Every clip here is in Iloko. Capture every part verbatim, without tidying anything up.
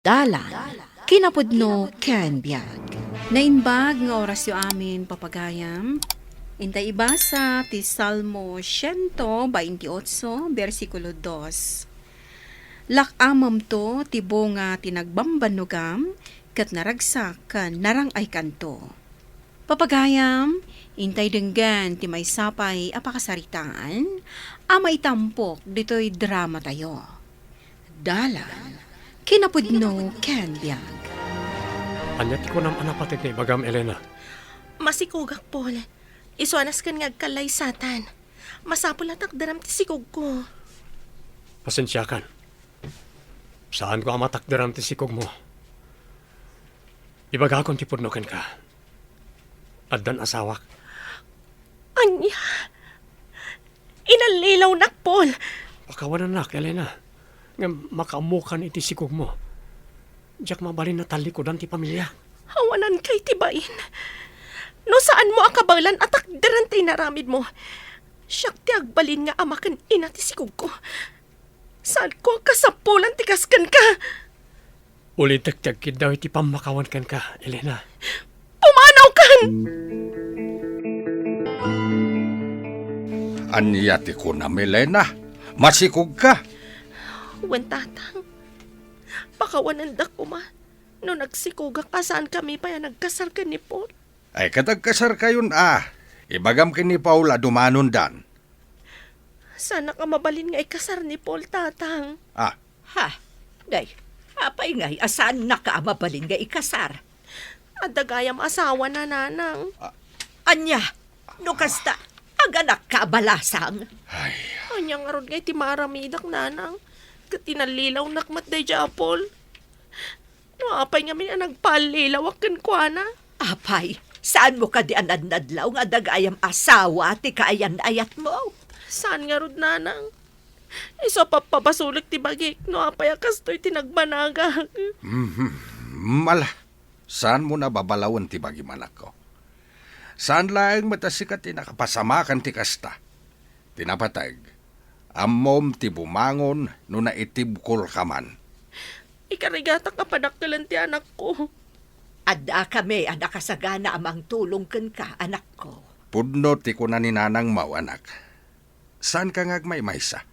Dalan, kinapudno ken biag. Naimbag nga orasyo amin, papagayam. Intay ibasa ti Salmo siento baintiotso, bersikulo dos. Lak-amemto ti bunga ti nagbambannogam, ket naragsak ken narang-aykanto. Papagayam, intay denggen ti maysa pay a pakasaritaan a maitampok ditoy dramatayo. Dalan, kinapudno ken biag. Ania ti kunam a napateg nga ibagam, Elena? Masikogak, Paul. Isu a nasken nga agkallaysatan. Masapul a takderam ti sikogko. Pasensiakan. Saanko a matakderam ti sikogmo. Ibagakon ti pudno kenka. Addan asawak. Ania? Inallilawnak, Paul. Pakawanennak, Elena. Ngem makaammokan iti sikogmo. Diak mabalin a tallikudan ti pamilia. Awananka iti bain. No saanmo a kabaelan a takderen ti inaramidmo, siak ti agbalin nga ama ken ina ti sikogko. Saanko a kasapulan ti kas kenka. Ulitek ti agkiddaw iti pammakawan kenka, Elena. Pumanawkan! Ania ti kunam, Elena? Masikogka? Wen, Tatang. Pakawanendak koma no nagsikogak a saankami pay a nagkasar ken ni Paul. Ay, ket agkasarkayon a. Ibagam ken ni Paul a dumanondan. Saanak a mabalin nga ikasar ni Paul, Tatang. Ah. Ha? Ngay, apay ngay a saannaka a mabalin nga ikasar? Adda gayam asawana, Nanang. Ah. Ania? No kasta, aganakka a balasang? Ay. Ania ngarud ngay ti maaramidak, Nanang? Ket inallilawnak met daydiay a Paul. No apay ngamin a nagpaallilawak kenkuana? Apay, saanmo kadi a nadnadlaw nga adda gayam asawa ti kaayan-ayatmo? Saan ngarud, Nanang. Isu a pappabasolek ti bagik no apay a kastoy ti nagbanagak. Mhm. Ala, saanmo a babalawen ti bagim, anakko. Saan laeng met a sika ti nakapasamakan ti kasta. Ti napateg, ammom ti bumangon no naitibkolka man. Ikarigatak a padakkelen ti anakko. Addakami a nakasagana a mangtulong kenka, anakko. Pudno ti kuna ni nanangmo, anak. Saanka nga agmaymaysa.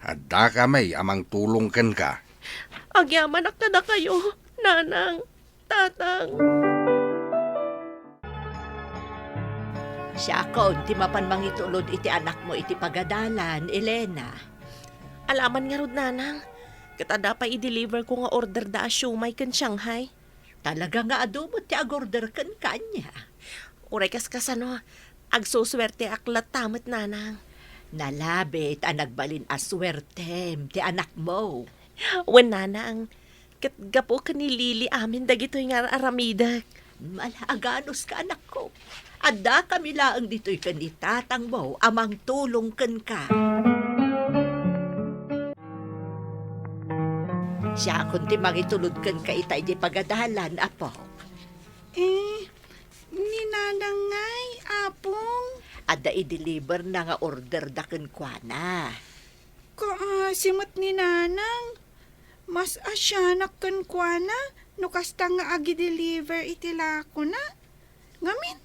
Addakami a mangtulong kenka. Agyamanak kadakayo, Nanang. Tatang. Siakon ti mapan mangitulod iti anakmo iti pagadalan, Elena. Alaman ngarud, Nanang. Ket adda pay i-deliver ko nga order da a siomay ken Shanghai. Talaga nga adu met ti agorder kenka, ania? Uray kas kasano, agsusuerteak latta met, Nanang. Nalabit a nagbalin a suertem ti anakmo. Wen, Nanang. Ket gapu ken ni Lily amin dagitoy nga ar-aramidek. Ala, aganuska, anakko. Addakami laeng ditoy ken ni tatangmo a mangtulong kenka. Siakon ti mangitulod kenka ita idiay pagadalan, apo. Eh, ni Nanang ngay, Apong? Adda i-deliver na nga order da kenkuana. Kaasi met ni Nanang. Mas asianak kenkuana no kasta nga agi-deliver iti lakona. Ngamin,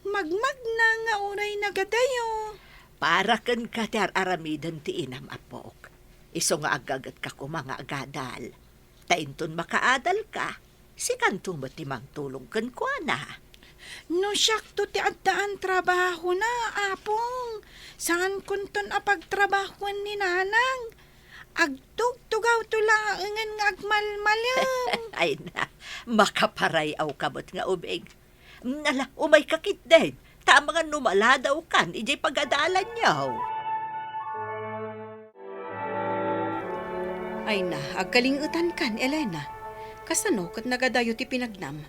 magmagna nga uray nagadayo. Para kenka ti ar-aramiden ti inam, apok. Isu nga aggagetka koma nga agadal. Ta inton makaadalka, sikanto met ti mangtulong kenkuana. No siakto ti addaan trabahona, Apong, saankonton a pagtrabahoen ni Nanang. Agtugtugawto laengen nga agmalmalem. Ay na, makaparay-awka met nga ubing. Ala, umayka ketdin, ta amangan no maladawkan idiay pagadalanyo. Ay na, agkalingetankan, Elena. Kasano ket nagadayo ti pinagnam?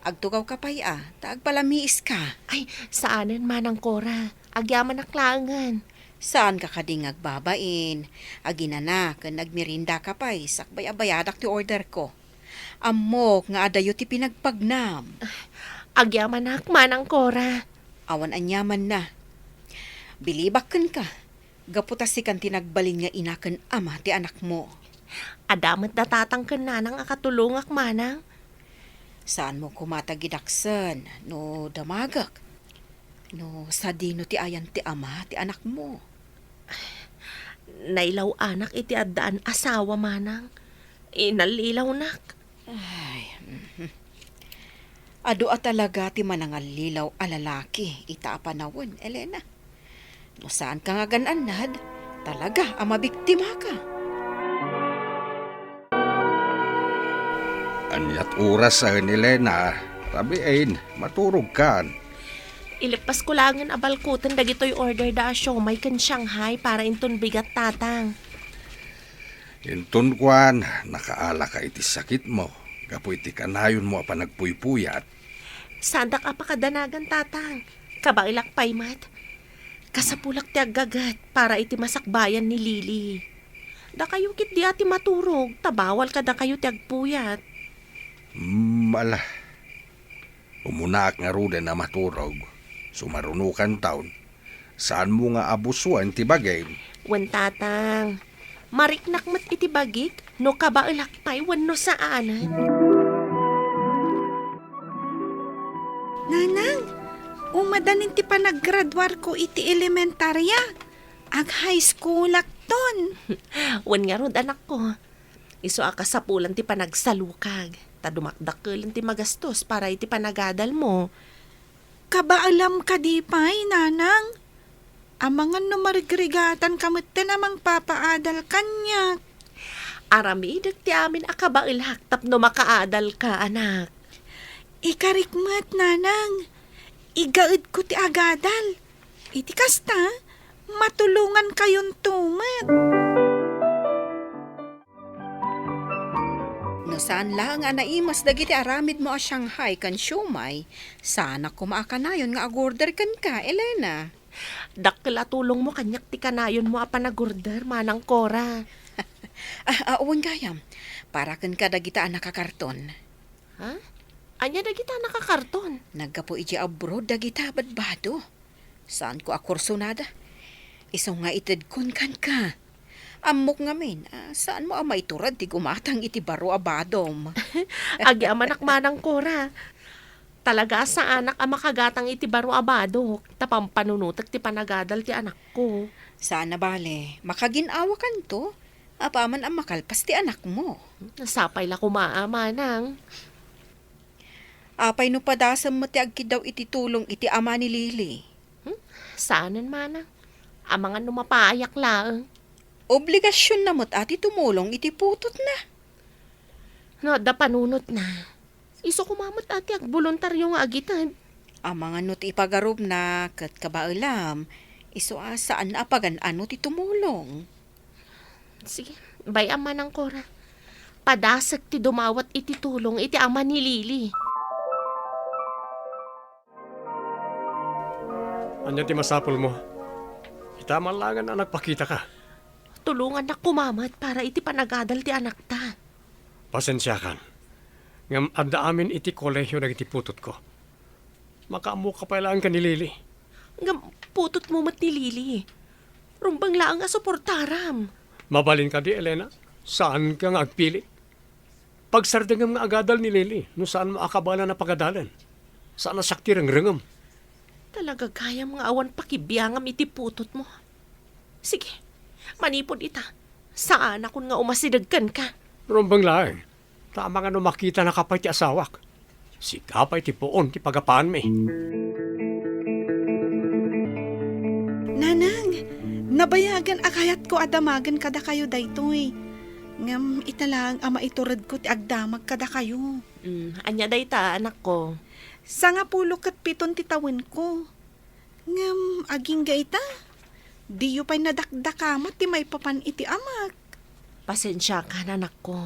Agtugawka pay a, ta agpalamiiska. Ay, saanen, Manang Cora. Agyamanak laengen. Saanka kadi nga agbabain? Aginana ken agmeriendaka pay sakbay a bayadak ti orderko. Ammok nga adayo ti pinagpagnam. Agyamanak, Manang Cora. Awan aniamanna. Bilibak kenka, gapu ta sikan ti nagbalin nga ina ken ama ti anakmo. Adda met da tatang ken nanang a katulongak, manang. Saanmo koma ta gidaksen no damagek. No sadino ti ayan ti ama ti anakmo? Nailaw-anak iti addaan asawa, manang. Inallilawnak. Ay, mhm. Adu a talaga ti manangallilaw a lalaki ita a panawen, Elena. No saanka nga agan-annad, talaga a mabiktimaka. Aniat oras, a, ni Lena? Rabiin, maturogkan. Ileppasko laengen a balkuten dagitoy order da a siomay ken Shanghai para inton bigat, tatang. Inton kuan, nakaalaka iti sakitmo gapu iti kanayonmo a panagpuypuyat. Saandak a pakadanagan, tatang. Kabaelak pay met. Kasapulak ti aggaget para iti masakbayan ni Lily. Dakayo ketdi a ti maturog, ta bawal kadakayo ti agpuyat. Mm, ala. Umunaak ngaruden a maturog. Sumarunokan taon. Saanmo nga abusoen ti bagim? Wen, tatang. Mariknak met iti bagik no kabaelak pay wenno saanen. Nanang, umadanin ti panaggraduarko iti elementarya. Ag-high schoolakton. Wen ngarud, anakko. Isu a kasapulan ti panagsalukag, ta dumakdakkelen ti magastos para iti panagadalmo. Kabaelam kadi pay, nanang? Amangan no marigrigatanka metten a mangpapaadal kaniak. Aramidek ti amin a kabaelak tapno makaadalka, anak. Ikarik met, nanang. Igaedko ti agadal. Iti kasta, matulongankayonto met. No saan laeng a naimas dagiti aramidmo a Shanghai ken siomay, saanak koma a kanayon nga agorder kenka, Elena. Dakkel a tulongmo kaniak ti kanayonmo a panagorder, Manang Cora. Ah, ah, wen gayam, para kenka dagita a nakakarton. Ha? Ania dagita a nakakarton? Naggapu idiay abroad dagita a badbado. Saanko a kursonada. Isu nga itedkon kenka. Ammok ngamin a saanmo a maitured ti gumatang iti baro a badom. Agyamanak, Manang Cora. Talaga a saanak a makagatang iti baro a badok, ta pampanunotek ti panagadal ti anakko. Saan a bale, makagin-awakanto, apaman a makalpas ti anakmo. Sapay la koma a, manang. Apay no padasem met ti agkiddaw iti tulong iti ama ni Lily? Hmm? Saanen, manang. Amangan no mapaayak laeng. Obligasionna met a ti tumulong iti putotna. No adda panunotna, isu koma met a ti agboluntario nga agited. Amangan no ti ipagarupna ket kabaelam, isu a saan a pagan-ano ti tumulong. Sige, bay-am, Manang Cora. Padasek ti dumawat iti tulong iti ama ni Lily. Ania ti masapulmo? Ita man laengen a nagpakitaka. Tulongannak koma met para iti panagadal ti anakta. Pasensiakan. Ngem adda amin iti kolehio dagiti putotko. Makaammoka pay laeng ken ni Lily. Ngem putotmo met ni Lily. Rumbeng laeng a suportaram. Mabalin kadi, Elena? Saanka nga agpili? Pagsardengem nga agadal ni Lily no saanmo a kabaelan a pagadalen. Saan a siak ti rengrengem. Talaga gayam nga awan pakibiangam iti putotmo. Sige, manipud ita, saanakon nga umasideg kenka. Rumbeng laeng, ta amangan no makitanaka pay ti asawak. Sika pay ti puon ti pagapaanmi. Nanang, nabayagen a kayatko a damagen kadakayo daytoy. Ngem ita laeng a maituredko ti agdamag kadakayo. Mm, ania dayta, anakko? Sangapulo ket piton ti tawenko. Ngem agingga ita, diyo pay nadakdakama ti maipapan iti amak. Pasensiakan, anakko.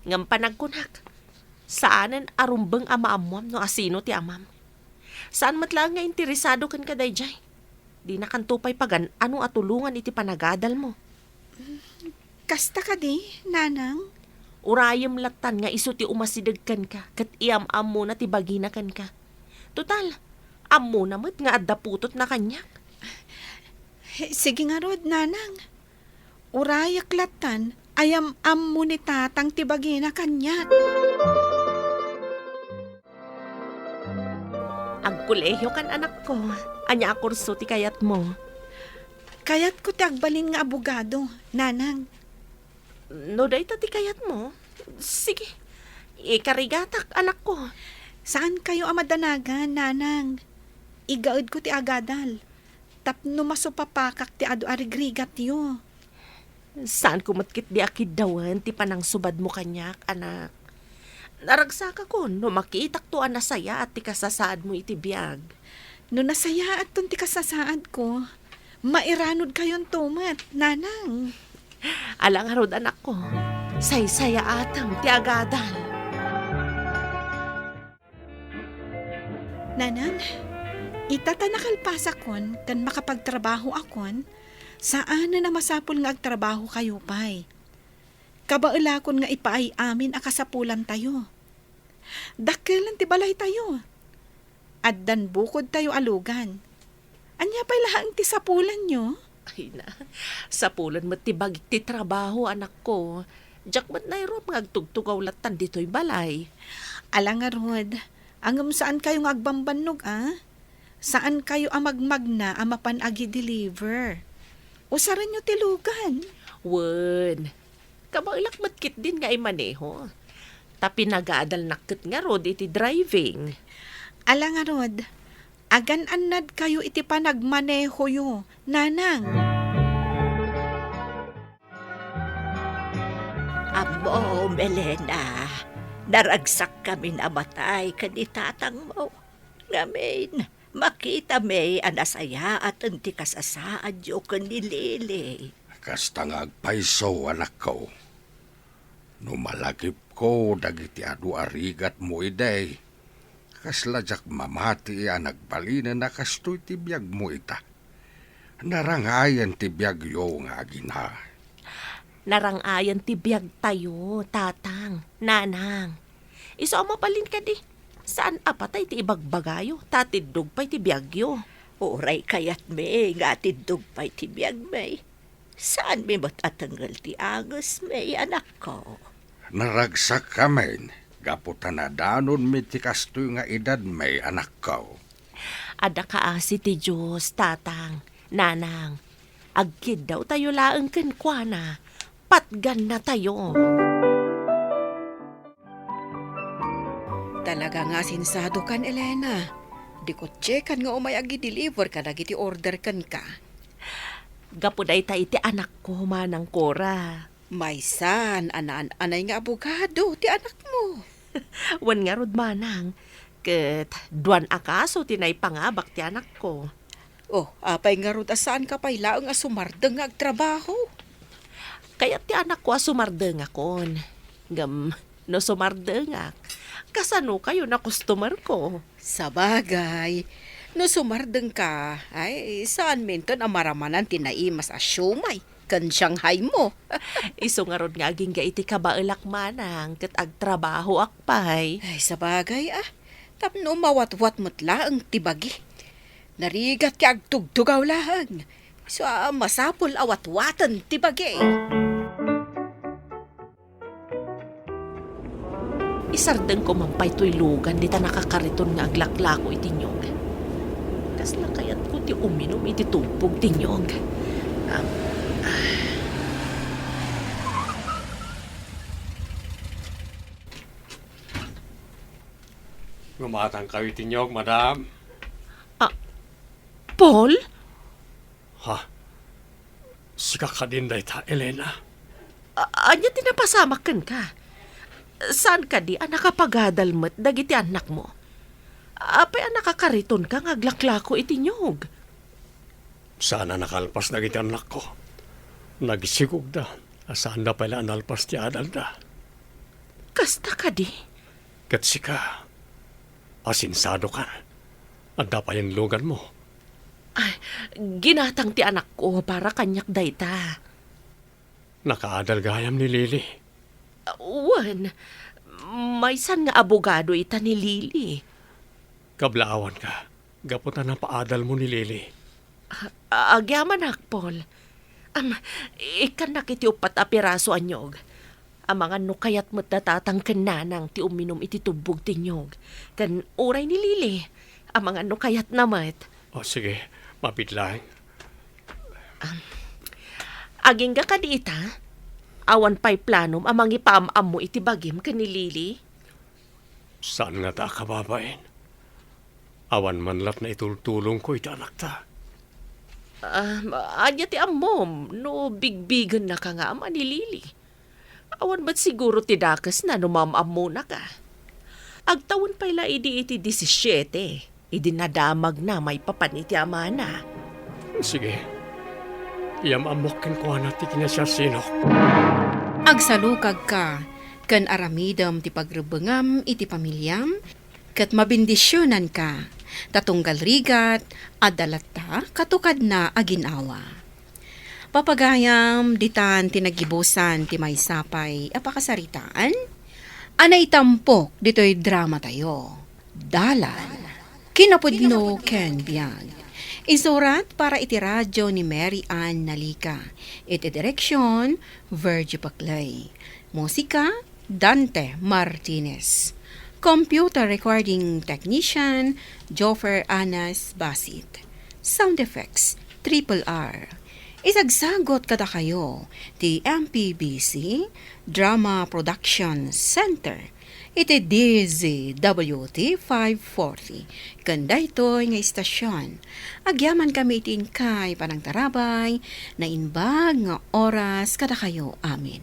Ngem panagkunak, saanen a rumbeng a maammoam no asino ti amam. Saan met laeng nga interesado kenka daydiay. Dinakanto pay pagan-ano a tulongan iti panagadalmo. Kasta kadi, nanang? Urayem lattan nga isu ti umasideg kenka ket iam-ammona ti bagina kenka. Total, ammona met nga adda putotna kaniak. Sige ngarud, nanang. Urayek lattan Ayam-ammo ni Tatang ti bagina kaniak. Agkolehiyo kan, anakko. Ania a kurso ti kayatmo? Kayatko ti agbalin nga abogado, Nanang. No dayta ti kayatmo, sige, ikarigatak, anakko. Saankayo a madanagan, Nanang. Igaedko ti agadal tapno masupapakak ti adu a rigrigatyo. Saanko met ketdi a kiddawen ti panangsubadmo kaniak, anak. Naragsakakon no makitakto a nasayaat ti kasasaadmo iti biag. No nasayaatton ti kasasaadko, mairanudkayonto met, Nanang. Ala ngarud, anakko, saysayaatam ti agadal. Nanang, ita ta nakalpasakon ken makapagtrabahoakon, saanen a masapul nga agtrabahokayo pay. Kabaelakon nga ipaay amin a kasapulantayo. Dakkelen ti balaytayo. Addan bukodtayo a lugan. Ania pay laeng ti sapulanyo? Ay na, sapulen met ti bagik ti trabaho, anakko. Diak met nairuam nga agtugtugaw lattan ditoy balay. Ala ngarud, ngem saankayo nga agbambannog, a? Saankayo a magmagna a mapan agi-deliver. Usarenyo ti lugan. Wen, kabaelak met ketdin nga imaneho. Ta pinagadalnak ket ngarud iti driving. Ala ngarud, agan-annadkayo iti panagmanehoyo, Nanang. Ammom, Elena, naragsakkamin a matay ken ni tatangmo. Ngamin, makitami a nasayaaten ti kasasaadyo ken ni Lily. Kasta nga agpayso, anakko. No malagipko dagiti adu a rigatmo idi, kasla diak mamati a nagbalinen a kastoy ti biagmo ita. Narangayen ti biagyo nga agina. Narangayen ti biagtayo, Tatang, Nanang. Isu a mabalin kadi, saan a patay ti ibagbagayo, ta tiddog pay ti biagyo. Uray kayatmi nga tiddog pay ti biagmi. Saanmi met a tengngel ti angesmi, anakko. Naragsakkamin gapu ta nadanonmi ti kastoy nga edadmi, anakko. Adda kaasi ti Dios, Tatang, Nanang. Agkiddawtayo laeng kenkuana. Patgannatayo. Talaga nga asinsadokan, Elena. Dikotiekan nga umay agi-deliver kadagiti order kenka. Gapu dayta iti anakko, Manang Cora. Maysan a naan-anay nga abogado ti anakmo. Wen ngarud, Manang, ket duan a kaso ti naipangabak ti anakko. Oh, apay ngarud a saanka pay laeng a sumardeng nga agtrabaho? Kayat ti anakko a sumardengakon. Ngem no sumardengak, kasanokayon a customerko? Sabagay, no sumardengka, ay, saanminton a maramanan ti naimas a siomay ken Shanghai mo. Isu ngarud nga agingga iti kabaelak, Manang, ket agtrabahoak pay. Ay, sabagay, a. Tapno mawatwat met laeng ti bagi. Narigat ti agtugtugaw laeng. Isu a masapul a watwaten ti bagi. Isardengko man pay toy lugan dita nakakariton nga aglaklako iti niyog. Kasla kayatko ti uminum iti tubbog ti niyog. Ah, ah. Gumatangkayo iti niyog, madam. Ah, Paul? Ha? Sika kadin dayta, Elena? A-, ania ti napasamak kenka? Saan kadi a nakapagadal met dagiti annakmo? Apay a nakakaritonka nga aglaklako iti niyog? Saan a nakalpas dagiti annakko. Nagsigugda a saanda pay la a nalpas ti adalda. Kasta kadi? Ket sika, asinsadokan. Adda payen luganmo. Ay, ginatang ti anakko para kaniak dayta. Nakaadal gayam ni Lily? Wen, maysan nga abogado ita ni Lily. Kablaawanka, gapu ta napaadalmo ni Lily. A-, agyamanak, Paul. Am, ikkannak iti uppat a piraso a niyog. Amangan no kayat met da tatang ken nanang ti uminum iti tubbog ti niyog. Ken uray ni Lily, amangan no kayatna met. O, sige, mabiit laeng. Agingga kadi ita, awan pay planom a mangipaam-ammo iti bagim ken ni Lily? Saan ngata a kababain? Awan man latta itultulongko iti anakta. Ah, ania ti ammom no bigbigennaka nga ama ni Lily? Awan met siguro ti dakesna no maam-ammonaka. Agtawen pay la idi iti disisiete, idi nadamagna maipapan iti amana. Sige, iam-ammok kenkuana ti kinasiasinok. Agsalukagka ken aramidem ti pagrebbengam iti pamiliam, ket mabendisionanka, ta tunggal rigat, adda latta katukadna a ginawa. Papagayam, ditan ti nagibusan ti maysa pay a pakasaritaan a naitampok ditoy dramatayo, Dalan. Kinapudno ken biag. Insurat para iti radyo ni Mary Ann Nalica. Iti direksyon, Virgie Paclay. Musika, Dante Martinez. Computer recording technician, Joffer Anas Basit. Sound effects, Triple R. Isagsagot kadakayo ti M P B C Drama Production Center iti D Z W T five forty ken daytoy nga istasyon. Agyaman kami iti inkay panangtarabay, naimbag nga oras kadakayo amin.